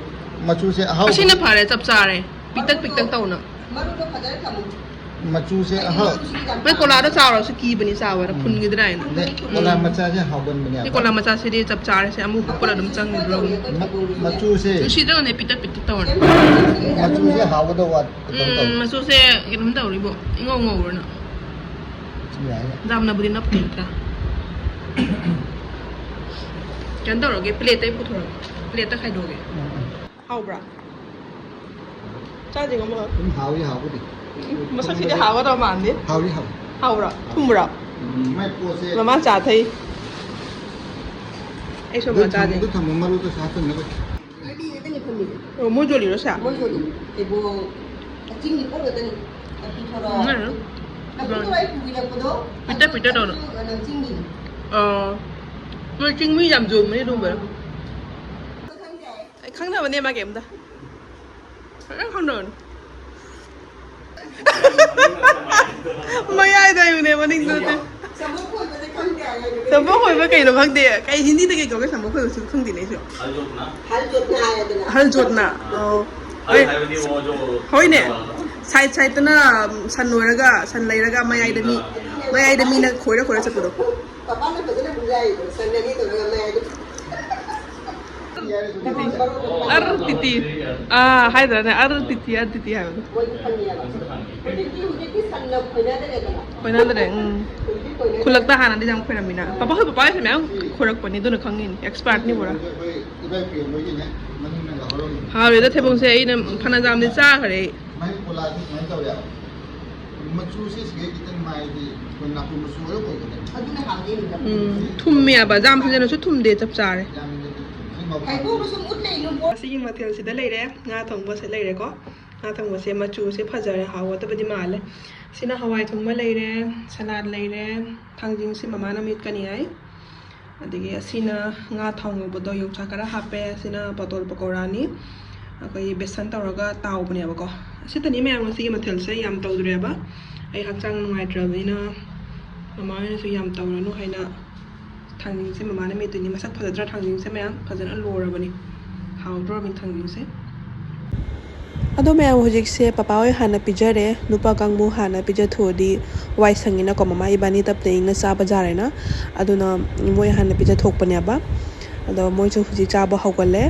ꯃꯆꯨꯁꯦ ꯑꯍꯥꯎꯕ꯫ ꯑꯁꯤꯅ ꯐꯔꯦ, ꯆꯞ ꯆꯥꯔꯦ꯫ ꯄꯤꯛꯇꯛ ꯄꯤꯛꯇꯛ ꯇꯧꯅ꯫ ꯃꯔꯨꯗꯣ ꯐꯖꯅ ꯊꯝꯃꯨ꯫ ꯃꯆꯨꯁꯦ ꯑꯍ ꯃꯣꯏ ꯀꯣꯂꯥꯗꯣ ꯆꯥꯎꯔꯁꯨ ꯀꯤꯕꯅꯤ ꯆꯥꯎꯋꯦꯅ ꯐꯨꯟꯈꯤꯗ꯭ꯔꯥ ꯍꯥꯏꯅ꯫ ꯑꯗꯩ ꯀꯣꯂꯥ ꯃꯆꯥꯁꯦ ꯍꯥꯎꯒꯟꯕꯅꯦ꯫ ꯁꯤ ꯀꯣꯂꯥ ꯃꯆꯥꯁꯤꯗꯤ ꯆꯞ ꯆꯥꯔꯦ꯫ ꯁꯤ ꯑꯃꯨꯛ ꯍꯨꯛꯄꯗ ꯑꯗꯨꯝ ꯆꯪꯈꯤꯗ꯭ꯔꯣ? ꯃ- ꯃꯆꯨꯁꯦ ꯁꯤꯗꯅꯦ ꯄꯤꯇꯛ ꯄꯤꯇꯛ ꯇꯧꯔꯦ꯫ ꯃꯆꯨꯁꯦ ꯍꯥꯎꯒꯗꯧꯕ ꯋꯥꯠ- ꯀꯩꯅꯣꯝ ꯎꯝ, ꯇꯧ- ꯃꯆꯨꯁꯦ ꯀꯩꯅꯣꯝ ꯇꯧꯔꯤꯕꯣ, ꯏꯉꯧ ꯉꯧꯔꯅ꯫ ꯌꯥꯏ, ꯌꯥꯏ꯫ ꯌꯥꯝꯅꯕꯨꯗꯤ ꯅꯞꯇꯦꯗ꯫ ꯀꯩꯅꯣ ꯇꯧꯔꯒꯦ, ꯄ꯭ꯂꯦꯠꯇ ꯑꯩ ꯄꯨꯊꯣꯔꯛꯒꯦ꯫ ꯄ꯭ꯂꯦꯠꯇ ꯈꯥꯏꯗꯣꯛꯑꯒꯦ꯫ ꯎꯝ, ꯎꯝ꯫ ꯍꯥꯎꯕ꯭ꯔꯥ? ꯆꯥꯗ꯭ꯔꯤ ꯉꯝꯃꯣ꯫ ꯑꯗꯨꯝ ꯍꯥꯎꯗꯤ ꯍꯥꯎꯕꯨꯗꯤ꯫ ꯃꯁꯛꯁꯤꯗꯤ ꯍꯥꯎꯒꯗꯧ ꯃꯥꯟꯗꯦ꯫ ꯍꯥꯎꯗꯤ ꯍꯥꯎ꯫ ꯍꯥꯎꯕ꯭ꯔꯥ? ꯊꯨꯝꯕ꯭ꯔꯥ? ꯎꯝ, ꯃꯥꯏ ꯄꯣꯠꯁꯦ꯫ ꯃꯃꯥ ꯆꯥ ꯊꯩ꯫ ꯑꯩꯁꯨ ꯑꯗꯨ ꯑꯃ ꯆꯥꯗꯦ꯫ ꯊꯝꯕꯗꯣ ꯊꯝꯃꯣ, ꯃꯔꯨꯗꯨꯁꯨ ꯍꯥꯞꯆꯤꯟꯅꯕ꯫ ꯑꯣ, ꯃꯣꯏ ꯌꯣꯜꯂꯤꯔꯣ ꯁꯦ? ꯃꯣꯏ ꯌꯣꯜꯂꯤ꯫ ꯊꯩꯕꯣꯡ꯫ ꯆꯤꯡꯒꯤ ꯄꯣꯠ ꯉꯥꯛꯇꯅꯤ꯫ ꯅꯥꯀꯨꯞ ꯊꯣꯔꯣ꯫ ꯎꯝ꯫ ꯅꯥꯀꯨꯞ ꯊꯣꯔꯣ ꯑꯩ ꯄꯨꯕꯤꯔꯛꯄꯗꯣ꯫ ꯄꯤꯇꯛ ꯄꯤꯇꯛ ꯇꯧꯅ꯫ ꯑꯗꯨ ꯆꯤꯡꯒꯤꯅꯤ꯫ ꯑꯣ꯫ ꯃꯣꯏ ꯆꯤꯡꯃꯤ ꯌꯥꯝ ꯌꯣꯟꯕꯅꯦ ꯑꯗꯨꯒꯨꯝꯕ꯫ ꯑꯩ ꯈꯪꯗꯕꯅꯦ ꯃꯥ ꯀꯩꯝꯇ꯫ ꯐꯖꯅ ꯈꯪꯗꯕꯅꯦ꯫ ꯃꯌꯥꯏꯗ ꯍꯥꯏꯕꯅꯦ, ꯃꯅꯤꯡꯗ ꯅꯠꯇꯦ꯫ ꯁꯝꯕꯣꯛ ꯈꯣꯏꯕꯁꯦ ꯈꯪꯗꯦ ꯍꯥꯏꯌꯦ꯫ ꯁꯝꯕꯣꯛ ꯈꯣꯏꯕ ꯀꯩꯅꯣ ꯈꯪꯗꯦ꯫ ꯀꯩ ꯍꯤꯟꯗꯤꯗ ꯀꯩ ꯀꯧꯒꯦ ꯁꯝꯕꯣꯛ ꯈꯣꯏꯕꯁꯨ ꯈꯪꯗꯦꯅꯦ ꯑꯩꯁꯨ꯫ ꯍꯜ ꯖꯣꯠꯅ ꯍꯥꯏꯗꯅ꯫ ꯍꯜ ꯖꯣꯠꯅ꯫ ꯑꯣ꯫ ꯍꯜ ꯍꯣꯏ꯫ ꯍꯥꯏꯕꯗꯤ ꯃꯣꯏꯁꯨ ꯍꯣꯏꯅꯦ꯫ ꯁꯥꯏꯠ ꯁꯥꯏꯠꯇꯅ ꯁꯟ ꯂꯣꯏꯔꯒ, ꯁꯟ ꯂꯩꯔꯒ ꯃꯌꯥꯏꯗ ꯃꯤ, ꯃꯌꯥꯏꯗ ꯃꯤꯅ ꯈꯣꯏꯔ ꯈꯣꯏꯔ ꯆꯠꯄꯗꯣ꯫ ꯄꯄꯥꯅ ꯐꯖꯅ ꯕꯨꯖꯥꯏꯗꯣ, ꯁꯟ ꯑꯅꯤ ꯇꯧꯔꯒ ꯃꯌꯥꯏꯗ꯫ ꯑꯔ ꯇꯤꯇꯤ꯫ ꯑꯥ, ꯍꯥꯏꯗ꯭ꯔꯅꯦ? ꯑꯔ ꯇꯤꯇꯤ, ꯑꯔ ꯇꯤꯇꯤ ꯍꯥꯏꯕꯗꯣ꯫ ꯃꯣꯏꯗꯤ ꯈꯪꯉꯦꯕ꯫ ꯍꯧꯖꯤꯛꯇꯤ, ꯍꯧꯖꯤꯛꯇꯤ ꯁꯟꯅ ꯈꯣꯏꯅꯗ꯭ꯔꯦꯗꯅ꯫ ꯈꯣꯏꯅꯗ꯭ꯔꯦ, ꯎꯝ꯫ ꯍꯧꯖꯤꯛꯇꯤ ꯈꯣꯏꯅꯗ꯭ꯔꯦ꯫ ꯈꯨꯜꯂꯛꯇ ꯍꯥꯟꯅꯗꯤ ꯌꯥꯝ ꯈꯣꯏꯔꯝꯃꯤꯅ꯫ ꯄꯄꯥ ꯍꯣꯏ ꯄꯄꯥ ꯍꯣꯏꯁꯦ ꯃꯌꯥꯝ ꯈꯣꯏꯔꯛꯄꯅꯤ, ꯑꯗꯨꯅ ꯈꯪꯉꯤꯅꯤ꯫ ꯑꯦꯛꯁꯄꯥꯔꯠꯅꯤ ꯄꯨꯔꯥ꯫ ꯑꯩꯈꯣꯏ ꯏꯕꯥꯏ ꯄ꯭ꯔꯦꯝ ꯍꯣꯏꯒꯤꯅꯦ, ꯃꯅꯤꯡꯅꯒ ꯍꯧꯔꯝꯃꯤ꯫ ꯍꯥꯎꯔꯦꯗ ꯊꯩꯕꯣꯡꯁꯦ, ꯑꯩꯅ ꯐꯅ ꯌꯥꯝꯗꯤ ꯆꯥꯈ꯭ꯔꯦ ꯑꯩ꯫ ꯃꯥꯏ ꯀꯣꯂꯥꯁꯦ ꯁꯨꯃꯥꯏꯅ ꯇꯧꯋꯦꯕ꯫ ꯃꯆꯨꯁꯦ ꯁꯤꯒꯩ ꯈꯤꯇꯪ ꯃꯥꯏꯗꯤ ꯑꯩꯈꯣꯏ ꯅꯥꯄꯨ ꯃꯆꯨ ꯑꯣꯏꯔꯞ ꯑꯣꯏꯕꯅꯦ꯫ ꯑꯗꯨꯅ ꯍꯥꯎꯅꯤ꯫ ꯎꯝ, ꯊꯨꯝꯃꯦꯕ꯫ ꯖꯥꯝ ꯐꯖꯅꯁꯨ ꯊꯨꯝꯗꯦ, ꯆꯞ ꯆꯥꯔꯦ꯫ ꯌꯥꯝꯅ ꯊꯨꯝ-, ꯊꯨꯝ ꯍꯩꯕꯣꯡꯗꯨꯁꯨ ꯃꯨꯠ ꯂꯩ, ꯅꯨꯡꯕꯣ꯫ ꯉꯁꯤꯒꯤ ꯃꯊꯦꯜꯁꯤꯗ ꯂꯩꯔꯦ꯫ ꯉꯥ ꯊꯣꯡꯕꯁꯦ ꯂꯩꯔꯦꯀꯣ꯫ ꯉꯥ ꯊꯣꯡꯕꯁꯦ ꯃꯆꯨꯁꯦ ꯐꯖꯔꯦ, ꯍꯥꯎꯒꯗꯕꯗꯤ ꯃꯥꯜꯂꯦ꯫ ꯁꯤꯅ ꯍꯋꯥꯏ ꯊꯣꯡꯕ ꯂꯩꯔꯦ, ꯁꯂꯥꯗ ꯂꯩꯔꯦ, ꯊꯥꯡꯖꯤꯡꯁꯤ ꯃꯃꯥꯅ ꯃꯦꯠꯀꯅꯤ ꯍꯥꯏ꯫ ꯑꯗꯒꯤ ꯑꯁꯤꯅ ꯉꯥ ꯊꯥꯎ ꯉꯧꯕꯗꯣ, ꯌꯣꯡꯆꯥꯛ ꯈꯔ ꯍꯥꯞꯄꯦ꯫ ꯑꯁꯤꯅ ꯄꯇꯣꯔ ꯄꯀꯧꯔꯥꯅꯤ꯫ ꯑꯩꯈꯣꯏꯒꯤ ꯕꯦꯁꯟ ꯇꯧꯔꯒ ꯇꯥꯎꯕꯅꯦꯕꯀꯣ꯫ ꯑꯁꯤꯇꯅꯤ ꯃꯌꯥꯝ ꯉꯁꯤꯒꯤ ꯃꯊꯦꯜꯁꯦ꯫ ꯌꯥꯝ ꯇꯧꯗ꯭ꯔꯦꯕ, ꯑꯩ ꯍꯛꯆꯥꯡ ꯅꯨꯡꯉꯥꯏꯇ꯭ꯔꯕꯅꯤꯅ ꯃꯃꯥ ꯍꯣꯏꯅꯁꯨ ꯌꯥꯝ ꯇꯧꯔꯅꯨ ꯍꯥꯏꯅ ꯊꯥꯡꯖꯤꯡꯁꯦ ꯃꯃꯥꯅ ꯃꯦꯠꯇꯣꯏꯅꯤ꯫ ꯃꯁꯛ ꯐꯖꯗ꯭ꯔꯥ? ꯊꯥꯡꯖꯤꯡꯁꯦ ꯃꯌꯥꯝ ꯐꯖꯅ ꯂꯣꯔꯕꯅꯤ, ꯍꯥꯎꯗ꯭ꯔꯣꯔꯕꯅꯤ ꯊꯥꯡꯖꯤꯡꯁꯦ꯫ ꯑꯗꯣ ꯃꯌꯥꯝ, ꯍꯧꯖꯤꯛꯁꯦ ꯄꯄꯥ ꯍꯣꯏ ꯍꯥꯟꯅ ꯄꯤꯖꯔꯦ꯫ ꯅꯨꯄꯥ ꯀꯥꯡꯕꯨ ꯍꯥꯟꯅ ꯄꯤꯖꯊꯣꯛꯑꯗꯤ ꯋꯥꯏ ꯁꯪꯉꯤꯅꯀꯣ, ꯃꯃꯥ ꯏꯕꯥꯅꯤ ꯇꯞꯅ ꯏꯪꯅ ꯆꯥꯕ ꯌꯥꯔꯦꯅ꯫ ꯑꯗꯨꯅ ꯃꯣꯏ ꯍꯥꯟꯅ ꯄꯤꯖꯊꯣꯛꯄꯅꯦꯕ꯫ ꯑꯗꯣ ꯃꯣꯏꯁꯨ ꯍꯧꯖꯤꯛ ꯆꯥꯕ ꯍꯧꯒꯠꯂꯦ꯫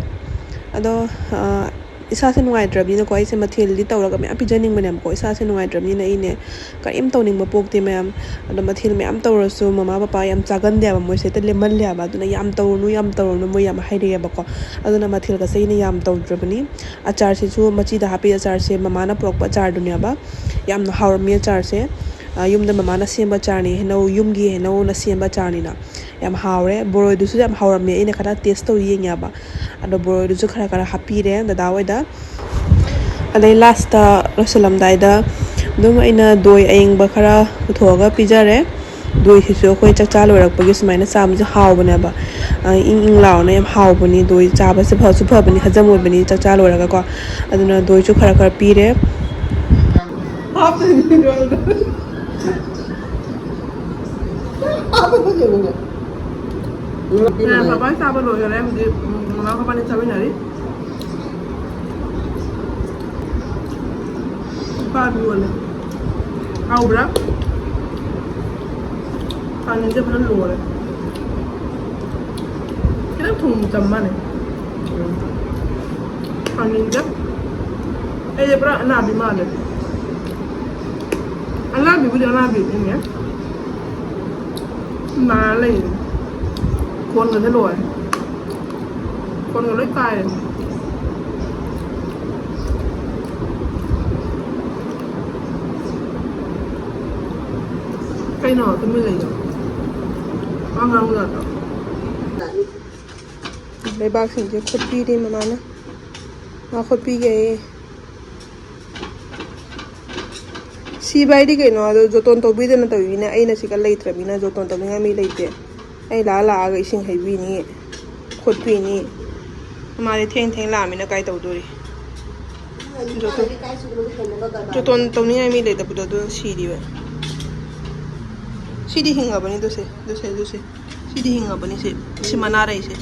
ꯑꯗꯣ, ꯑ, ꯏꯁꯥꯁꯦ ꯅꯨꯡꯉꯥꯏꯇ꯭ꯔꯕꯅꯤꯅꯀꯣ, ꯑꯩꯁꯦ ꯃꯊꯦꯜꯗꯤ ꯇꯧꯔꯒ ꯃꯌꯥꯝ ꯄꯤꯖꯅꯤꯡꯕꯅꯦꯕꯀꯣ꯫ ꯏꯁꯥꯁꯦ ꯅꯨꯡꯉꯥꯏꯇ꯭ꯔꯕꯅꯤꯅ ꯑꯩꯅꯦ ꯀꯔꯤꯝ ꯇꯧꯅꯤꯡꯕ ꯄꯣꯛꯇꯦ ꯃꯌꯥꯝ꯫ ꯑꯗꯣ ꯃꯊꯦꯜ ꯃꯌꯥꯝ ꯇꯧꯔꯁꯨ ꯃꯃꯥ ꯄꯄꯥ ꯌꯥꯝ ꯆꯥꯒꯟꯗꯦꯕ, ꯃꯣꯏꯁꯦ ꯍꯦꯛꯇ ꯂꯦꯝꯍꯜꯂꯦꯕ꯫ ꯑꯗꯨꯅ "ꯌꯥꯝ ꯇꯧꯔꯨꯅꯨ, ꯌꯥꯝ ꯇꯧꯔꯨꯅꯨ", ꯃꯣꯏ ꯌꯥꯝ ꯍꯥꯏꯔꯛꯑꯦꯕꯀꯣ꯫ ꯑꯗꯨꯅ ꯃꯊꯦꯜꯒꯁꯦ ꯑꯩꯅ ꯌꯥꯝ ꯇꯧꯗ꯭ꯔꯕꯅꯤ꯫ ꯑꯆꯥꯔꯁꯤꯁꯨ ꯃꯆꯤꯗ ꯍꯥꯞꯄꯤ ꯑꯆꯥꯔꯁꯦ ꯃꯃꯥꯅ ꯄꯨꯔꯛꯄ ꯑꯆꯥꯔꯗꯨꯅꯦꯕ꯫ ꯌꯥꯝꯅ ꯍꯥꯎꯔꯝꯃꯤ ꯑꯆꯥꯔꯁꯦ꯫ ꯑ, ꯌꯨꯝꯗ ꯃꯃꯥꯅ ꯁꯦꯝꯕ ꯑꯆꯥꯔꯅꯤ, ꯍꯩꯅꯧ, ꯌꯨꯝꯒꯤ ꯍꯩꯅꯧꯅ ꯁꯦꯝꯕ ꯑꯆꯥꯔꯅꯤꯅ꯫ ꯌꯥꯝ ꯍꯥꯎꯔꯦ꯫ ꯕꯣꯔꯣꯏꯗꯨꯁꯨ ꯌꯥꯝ ꯍꯥꯎꯔꯝꯃꯤ, ꯑꯩꯅ ꯈꯔ ꯇꯦꯁ ꯇꯧ ꯌꯦꯡꯉꯦꯕ꯫ ꯑꯗꯣ ꯕꯣꯔꯣꯏꯗꯨꯁꯨ ꯈꯔ ꯈꯔ ꯍꯥꯞꯄꯤꯔꯦ ꯗꯗꯥ ꯍꯣꯏꯗ꯫ ꯑꯗꯩ ꯂꯥꯁꯇ ꯂꯣꯏꯁꯤꯜꯂꯝꯗꯥꯏꯗ ꯑꯗꯨꯝ ꯑꯩꯅ ꯗꯣꯏ ꯑꯌꯤꯡꯕ ꯈꯔ ꯄꯨꯊꯣꯛꯑꯒ ꯄꯤꯖꯔꯦ꯫ ꯗꯣꯏꯁꯤꯁꯨ ꯑꯩꯈꯣꯏ ꯆꯥꯛꯆꯥ ꯂꯣꯏꯔꯛꯄꯒꯤ ꯁꯨꯃꯥꯏꯅ ꯆꯥꯕꯁꯦ ꯍꯥꯎꯕꯅꯦꯕ꯫ ꯑ, ꯏꯪ ꯏꯪ ꯂꯥꯎꯅ ꯌꯥꯝ ꯍꯥꯎꯕꯅꯤ꯫ ꯗꯣꯏ ꯆꯥꯕꯁꯦ ꯐꯁꯨ ꯐꯕꯅꯤ, ꯍꯖꯝ ꯑꯣꯏꯕꯅꯤ ꯆꯥꯛꯆꯥ ꯂꯣꯏꯔꯒꯀꯣ꯫ ꯑꯗꯨꯅ ꯗꯣꯏꯁꯨ ꯈꯔ ꯈꯔ ꯄꯤꯔꯦ꯫ ꯍꯥꯞꯇꯣꯏꯅꯤ ꯗꯣꯏꯗꯣ꯫ ꯍꯥꯞꯄ ꯐꯖꯕꯅꯦ꯫ ꯃꯌꯥꯝ ꯄꯄꯥ ꯆꯥꯕ ꯂꯣꯏꯈꯔꯦ꯫ ꯍꯧꯖꯤꯛ, ꯎꯝ, ꯃꯃꯥ ꯄꯄꯥꯅꯤ ꯆꯥꯃꯤꯟꯅꯔꯤ꯫ ꯅꯨꯄꯥꯗꯨ ꯌꯣꯜꯂꯦ꯫ ꯍꯥꯎꯕ꯭ꯔꯥ? ꯈꯥꯃꯦꯟꯁꯦ ꯐꯖꯅ ꯂꯣꯏꯔꯦ꯫ ꯈꯤꯇꯪ ꯊꯨꯝ ꯆꯝ ꯃꯥꯅꯦ꯫ ꯈꯥꯃꯦꯟꯁꯦ꯫ ꯑꯩꯁꯦ ꯄꯨꯔꯥ ꯑꯅꯥꯕꯤ ꯃꯥꯜꯂꯦ꯫ ꯑꯅꯥꯕꯤꯕꯨꯗꯤ ꯑꯅꯥꯕꯤꯅꯤꯅꯦ꯫ ꯅꯥ ꯂꯩꯔꯦ꯫ ꯈꯣꯟꯒꯁꯦ ꯂꯣꯏꯔꯦ꯫ ꯈꯣꯟꯒ ꯂꯣꯏ ꯀꯥꯏꯔꯦ꯫ ꯀꯩꯅꯣ ꯇꯨꯃꯤꯟ ꯂꯩꯗꯣ? ꯋꯥ ꯉꯥꯡꯕ ꯌꯥꯗ꯭ꯔꯣ? ꯂꯩꯕꯥꯛꯁꯤꯡꯁꯦ ꯈꯣꯠꯄꯤꯔꯦ ꯃꯃꯥꯅ꯫ ꯃꯥ ꯈꯣꯠꯄꯤꯒꯦ꯫ ꯁꯤꯕ ꯍꯥꯏꯗꯤ ꯀꯩꯅꯣ? ꯑꯗꯣ ꯖꯣꯇꯣꯟ ꯇꯧꯕꯤꯗꯅ ꯇꯧꯔꯤꯅꯦ꯫ ꯑꯩꯅ ꯁꯤꯒ ꯂꯩꯇ꯭ꯔꯕꯅꯤꯅ ꯖꯣꯇꯣꯟ ꯇꯧꯅꯤꯡꯉꯥꯏ ꯃꯤ ꯂꯩꯇꯦ꯫ ꯑꯩ ꯂꯥꯛꯑ ꯂꯥꯛꯑꯒ ꯏꯁꯤꯡ ꯍꯩꯕꯤꯅꯤ, ꯈꯣꯠꯄꯤꯅꯤ꯫ ꯃꯥꯗꯤ ꯊꯦꯡ ꯊꯦꯡ ꯂꯥꯛꯑꯃꯤꯅ ꯀꯥꯏ ꯇꯧꯗꯣꯔꯤ? ꯖꯣꯇꯣꯟ, ꯖꯣꯇꯣꯟ ꯇꯧꯅꯤꯡꯉꯥꯏ ꯃꯤ ꯂꯩꯇꯕꯗꯣ ꯑꯗꯨꯅ ꯁꯤꯔꯤꯕ꯫ ꯁꯤꯗꯤ ꯍꯤꯡꯉꯕꯅꯤ, ꯑꯗꯨꯁꯦ, ꯑꯗꯨꯁꯦ, ꯑꯗꯨꯁꯦ꯫ ꯁꯤꯗꯤ ꯍꯤꯡꯉꯕꯅꯤ, ꯁꯤ, ꯁꯤ ꯃꯅꯥꯔꯛꯏꯁꯦ꯫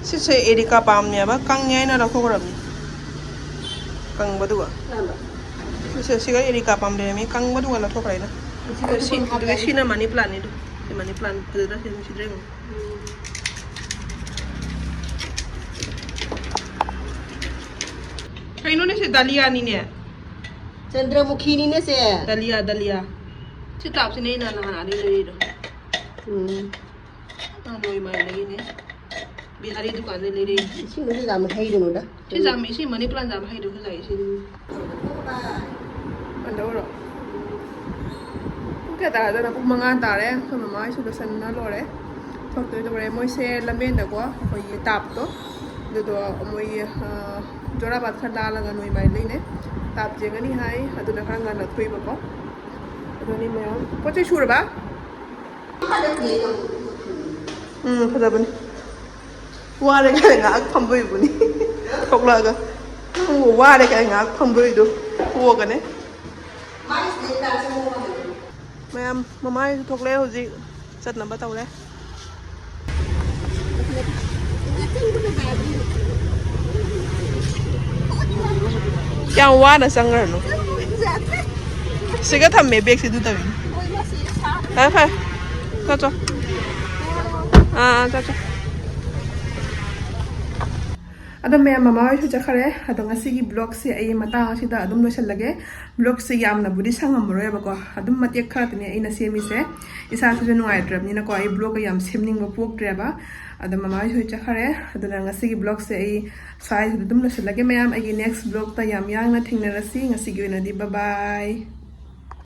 ꯁꯤꯁꯦ ꯑꯦꯔꯤꯀꯥ ꯄꯥꯝꯅꯦꯕ, ꯀꯪꯉꯦ ꯍꯥꯏꯅ ꯂꯧꯊꯣꯛꯈ꯭ꯔꯕꯅꯤ꯫ ꯀꯪꯕꯗꯨꯒ꯫ ꯁꯤꯁꯦ, ꯁꯤꯒ ꯑꯦꯔꯤꯀꯥ ꯄꯥꯝ ꯂꯩꯔꯝꯃꯤ, ꯀꯪꯕꯗꯨꯒ ꯂꯧꯊꯣꯛꯈ꯭ꯔꯦ ꯑꯩꯅ꯫ ꯁꯤ, ꯑꯗꯨꯒ ꯁꯤꯅ ꯃꯅꯤ ꯄ꯭ꯂꯥꯟꯅꯤꯗꯣ꯫ ꯁꯤ ꯃꯅꯤ ꯄ꯭ꯂꯥꯟ ꯐꯖꯗ꯭ꯔꯥ? ꯁꯤ ꯅꯨꯡꯁꯤꯗ꯭ꯔꯥ ꯌꯦꯡꯉꯣ꯫ ꯀꯩꯅꯣꯅꯦ, ꯁꯤ ꯗꯥꯂꯤꯌꯥꯅꯤꯅꯦ꯫ ꯆꯟꯗ꯭ꯔꯃꯨꯈꯤꯅꯤꯅꯦ ꯁꯦ꯫ Dahlia, dahlia. ꯁꯤ ꯇꯥꯞꯁꯤꯅꯦ ꯑꯩꯅ ꯅꯍꯥꯟ ꯑꯥꯗꯩ ꯂꯩꯔꯤꯗꯣ꯫ ꯎꯝ꯫ ꯑꯥ, ꯅꯣꯏꯃꯥꯏꯗꯒꯤꯅꯦ꯫ ꯕꯤꯍꯥꯔꯤ ꯗꯨꯀꯥꯟꯗꯩ ꯂꯩꯔꯛꯏ꯫ ꯏꯁꯤꯡꯗꯨꯁꯨ ꯌꯥꯝ ꯍꯩꯔꯨꯅꯨꯗ꯫ ꯁꯤ ꯖꯥꯝ, ꯏꯁꯤꯡ ꯃꯅꯤ ꯄ꯭ꯂꯥꯟ ꯖꯥꯝ ꯍꯩꯗꯣ ꯈꯨꯖꯥꯏ ꯏꯁꯤꯡ꯫ ꯎꯝ꯫ ꯀꯩꯗꯧꯔꯣ? ꯄꯨꯡ ꯀꯌꯥ ꯇꯥꯔꯗꯣꯏꯅꯣ? ꯄꯨꯡ ꯃꯉꯥ ꯇꯥꯔꯦ꯫ ꯑꯩꯈꯣꯏ ꯃꯃꯥ ꯍꯣꯏꯁꯨ ꯂꯣꯏꯁꯟꯅ ꯂꯣꯏꯔꯦ꯫ ꯊꯣꯛꯇꯣꯏ ꯇꯧꯔꯦ꯫ ꯃꯣꯏꯁꯦ ꯂꯝꯕꯦꯟꯗꯀꯣ, ꯑꯩꯈꯣꯏꯒꯤ ꯇꯥꯞꯇꯣ, ꯑꯗꯨꯗꯣ ꯃꯣꯏ, ꯑ, ꯖꯣꯔꯥꯕꯥꯠ ꯈꯔ ꯂꯥꯜꯂꯒ ꯅꯣꯏꯃꯥꯏ ꯂꯩꯅꯦ꯫ ꯇꯥꯞ ꯌꯦꯡꯉꯅꯤ ꯍꯥꯏ, ꯑꯗꯨꯅ ꯈꯔ ꯉꯟꯅ ꯊꯣꯛꯏꯕꯀꯣ꯫ ꯑꯗꯨꯅꯤ ꯃꯌꯥꯝ꯫ ꯄꯣꯠ ꯆꯩ ꯁꯨꯔꯕ? ꯎꯝ, ꯐꯖꯕꯅꯤ꯫ ꯋꯥꯔꯦ ꯀꯥꯏꯅ ꯉꯥꯏꯍꯥꯛ ꯐꯝꯕꯩꯕꯨꯅꯤ꯫ ꯊꯣꯛꯂꯛꯑꯒ꯫ ꯅꯪꯕꯨ ꯋꯥꯔꯦ ꯀꯥꯏꯅ ꯉꯥꯏꯍꯥꯛ ꯐꯝꯕꯩꯗꯣ꯫ ꯊꯣꯛꯑꯒꯅꯦ꯫ ꯃꯌꯥꯝ ꯃꯃꯥꯏꯁꯨ ꯊꯣꯛꯂꯛꯑꯦ ꯍꯧꯖꯤꯛ꯫ ꯆꯠꯅꯕ ꯇꯧꯔꯦ꯫ ꯀꯌꯥꯝ ꯋꯥꯅ ꯆꯪꯈ꯭ꯔꯅꯣ? ꯁꯤꯒ ꯊꯝꯃꯦ ꯕꯦꯒꯁꯤꯗꯨ ꯇꯧꯔꯤꯅꯤ꯫ ꯐꯔꯦ, ꯐꯔꯦ꯫ ꯆꯠ ꯆꯣ꯫ ꯑꯥ, ꯑꯥ, ꯆꯠ ꯆꯣ꯫ ꯑꯗꯣ ꯃꯌꯥꯝ, ꯃꯃꯥ ꯍꯣꯏꯁꯨ ꯆꯠꯈ꯭ꯔꯦ꯫ ꯑꯗꯣ ꯉꯁꯤꯒꯤ vlogꯁꯦ ꯑꯩ ꯃꯇꯥꯡ ꯑꯁꯤꯗ ꯑꯗꯨꯝ ꯂꯣꯏꯁꯤꯜꯂꯒꯦ꯫ Vlogꯁꯦ ꯌꯥꯝꯅꯕꯨꯗꯤ ꯁꯥꯡꯉꯝꯃꯔꯣꯏꯕꯀꯣ, ꯑꯗꯨꯝ ꯃꯇꯦꯛ ꯈꯔꯇꯅꯦ ꯑꯩꯅ ꯁꯦꯝꯃꯤꯁꯦ꯫ ꯏꯁꯥꯁꯤꯁꯨ ꯅꯨꯡꯉꯥꯏꯇ꯭ꯔꯕꯅꯤꯅꯀꯣ, ꯑꯩ vlogꯀ ꯌꯥꯝ ꯁꯦꯝꯅꯤꯡꯕ ꯄꯣꯛꯇ꯭ꯔꯦꯕ꯫ ꯑꯗꯣ ꯃꯃꯥ ꯍꯣꯏꯁꯨ ꯆꯠꯈ꯭ꯔꯦ꯫ ꯑꯗꯨꯅ ꯉꯁꯤꯒꯤ vlogꯁꯦ ꯑꯩ ꯁ꯭ꯋꯥꯏꯁꯤꯗ ꯑꯗꯨꯝ ꯂꯣꯏꯁꯤꯜꯂꯒꯦ ꯃꯌꯥꯝ꯫ ꯑꯩꯒꯤ next vlogꯇ ꯌꯥꯝ ꯌꯥꯡꯅ ꯊꯦꯡꯅꯔꯁꯤ꯫ ꯉꯁꯤꯒꯤ ꯑꯣꯏꯅꯗꯤ bye bye꯫